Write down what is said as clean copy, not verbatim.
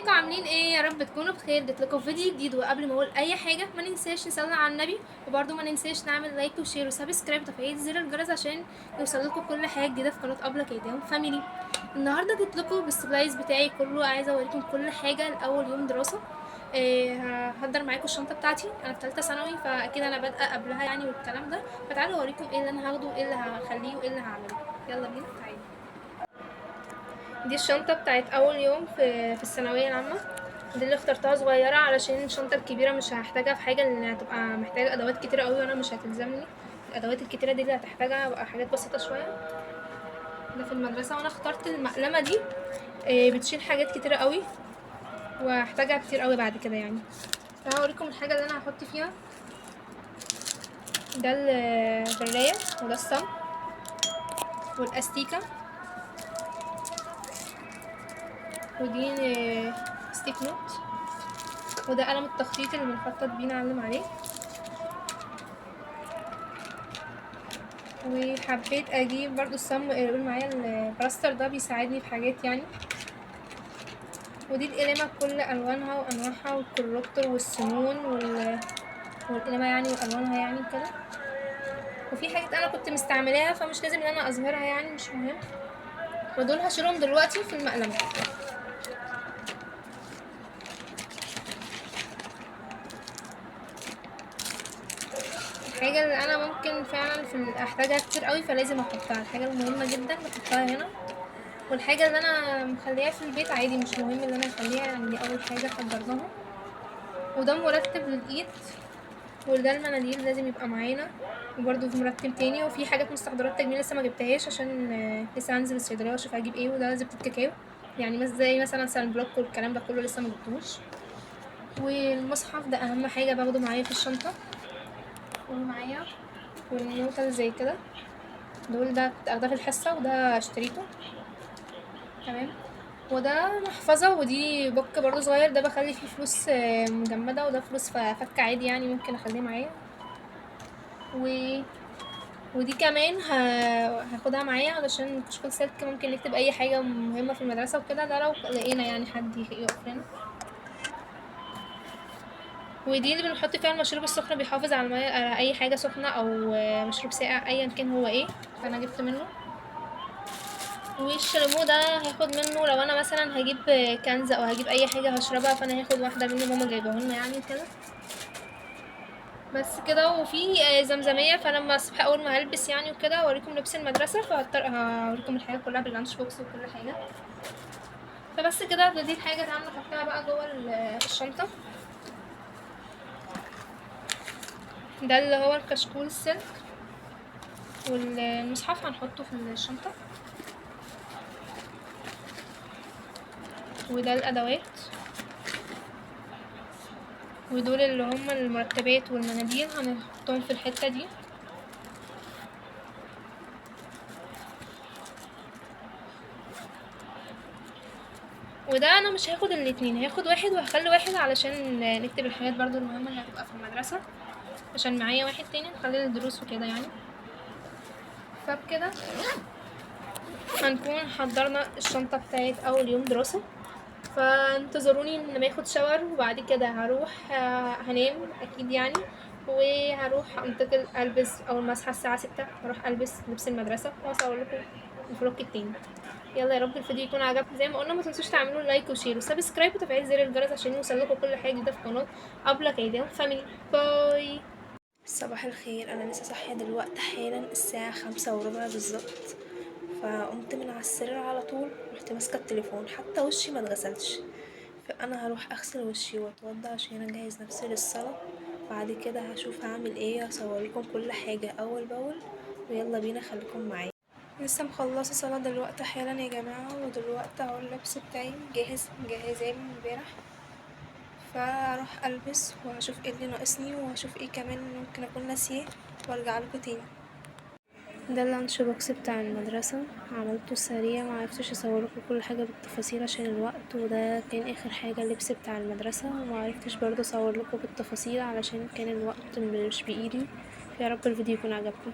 ازيكم؟ عاملين ايه؟ يا رب تكونوا بخير. جيت لكم فيديو جديد، وقبل ما اقول اي حاجة ما ننساش نصلي على النبي، وبرده ما ننساش نعمل like و share و subscribe وتفعيل زر الجرس عشان يوصل لكم كل حاجة جديدة في قناة ابله كيداهم family. النهارده جيت لكم بال supplies بتاعي كله، عايزه اوريكم كل حاجة لاول يوم دراسة. هحضر معاكم الشنطة بتاعتي، انا في ثالثة ثانوي فاكيد انا بادئه قبلها يعني والكلام ده. فتعالوا اوريكم ايه اللي انا هاخده وايه اللي هخليه وايه اللي هعمله. يلا بينا. تعالوا، دي الشنطة بتاعت أول يوم في الثانوية العامة، دي اللي اخترتها صغيرة علشان الشنطة الكبيرة مش هحتاجها في حاجة، لأن هتبقى محتاجة أدوات كتيرة قوي وأنا مش هتلزمني الأدوات الكتيرة دي، اللي هتحتاجها هبقى حاجات بسيطة شوية. ده في المدرسة، وأنا اخترت المقلمة دي، بتشيل حاجات كتيرة قوي وهحتاجها كتير قوي بعد كده يعني. فهوريكم الحاجة اللي أنا هحط فيها. ده البراية، وده الصمغ والأستيكة، ودي stick note، وده قلم التخطيط اللي بنخطط بيه نعلم عليه. وحبيت اجيب برضو الصم اللي بيقول معايا البلاستر ده، بيساعدني في حاجات يعني. ودي القلمة بكل الوانها وانواعها، وال corrector والسنون والقلمة يعني والوانها يعني كده. وفي حاجات انا كنت مستعملاها فمش لازم ان انا اظهرها يعني، مش مهم. ودول هشيلهم دلوقتي في المقلمة. الحاجة اللي انا ممكن فعلا في احتاجها كتير قوي فلازم احطها، الحاجة المهمة جدا بحطها هنا. والحاجة اللي انا مخليها في البيت عادي مش مهم اللي انا اخليها يعني، دي اول حاجة حضرناها. وده مرتب للايد، وده المناديل لازم يبقى معانا، وبرده في مرتب تاني. وفي حاجات مستحضرات تجميل لسه ما جبتهاش عشان لسه هنزل الصيدلية واشوف هجيب ايه. وده زبدة كاكاو يعني، زي مثلا sun block والكلام ده كله لسه ما جبتهوش. والمصحف ده اهم حاجة باخده معايا في الشنطة ومعايا، والنوتة اللي زي كده دول، ده كنت اخداه في الحصة وده اشتريته تمام. وده محفظة، ودي book برضو صغير، ده بخلي فيه فلوس مجمده، وده فلوس فك عادي يعني ممكن اخليه معايا. ودي كمان هاخدها معايا علشان كشكول سلك ممكن نكتب اي حاجة مهمة في المدرسة وكده، ده لو لقينا يعني حد يقف لنا. ودي اللي بنحط فيها المشروب السخن، بيحافظ على المية، على اي حاجة سخنة او مشروب ساقع ايا كان هو ايه، فانا جبت منه. والشاليمو ده هاخد منه لو انا مثلا هجيب كنز او هجيب اي حاجة هشربها، فانا هاخد واحدة منه، ماما جايبه لنا يعني كده بس كده. وفي زمزميه، فلما الصبح اول ما هلبس يعني وكده اوريكم لبس المدرسة، فهضطر هوريكم الحاجة كلها بال lunch box وكل حاجة. فبس كده، دي الحاجة اللي انا احطها بقى جوه الشنطة. ده اللي هو الكشكول السلك، والمصحف هنحطه في الشنطة، وده الأدوات، ودول اللي هم المرتبات والمناديل هنحطهم في الحتة دي. وده انا مش هاخد الاتنين، هاخد واحد وهخلي واحد علشان نكتب الحاجات برضو المهمة اللي هتبقى في المدرسة، عشان معايا واحد تاني نخلي الدروس وكده يعني. فبكده هنكون حضرنا الشنطة بتاعت اول يوم دراسة. فانتظروني لما اخد شاور، وبعد كده هروح، هنام اكيد يعني، وهروح انتقل البس اول ما اصحى الساعة 6، هروح البس لبس المدرسة واصور لكم ال vlog التاني. يلا يا رب الفيديو يكون عجبكم. زي ما قلنا ما تنسوش تعملوا like و share و subscribe وتفعيل زر الجرس عشان يوصل لكم كل حاجة جديدة في قناة ابله كيداهم family. bye. صباح الخير، انا لسه صاحية دلوقتي حالا الساعة 5:15 بالظبط، فقمت من على السرير على طول، رحت ماسكه التليفون، حتى وشي ما اتغسلش، فانا هروح اغسل وشي واتوضى عشان اجهز نفسي للصلاة. بعد كده هشوف هعمل ايه، هصور لكم كل حاجة اول باول، ويلا بينا خليكم معايا. لسه مخلصة صلاة دلوقتي حالا يا جماعة، ودلوقتي اهو اللبس بتاعي جاهز، مجهزاه من امبارح، فاروح البس وهشوف ايه اللي ناقصني وهشوف ايه كمان ممكن اكون ناسيه وارجع لكم تاني. ده ال lunch box بتاع المدرسة، عملته سريع ما عرفتش اصور لكم كل حاجة بالتفاصيل عشان الوقت، وده كان اخر حاجة اللبس بتاع المدرسة، وما عرفتش برضه اصور لكم بالتفاصيل علشان كان الوقت مش بايدي. يا رب الفيديو يكون عجبكم.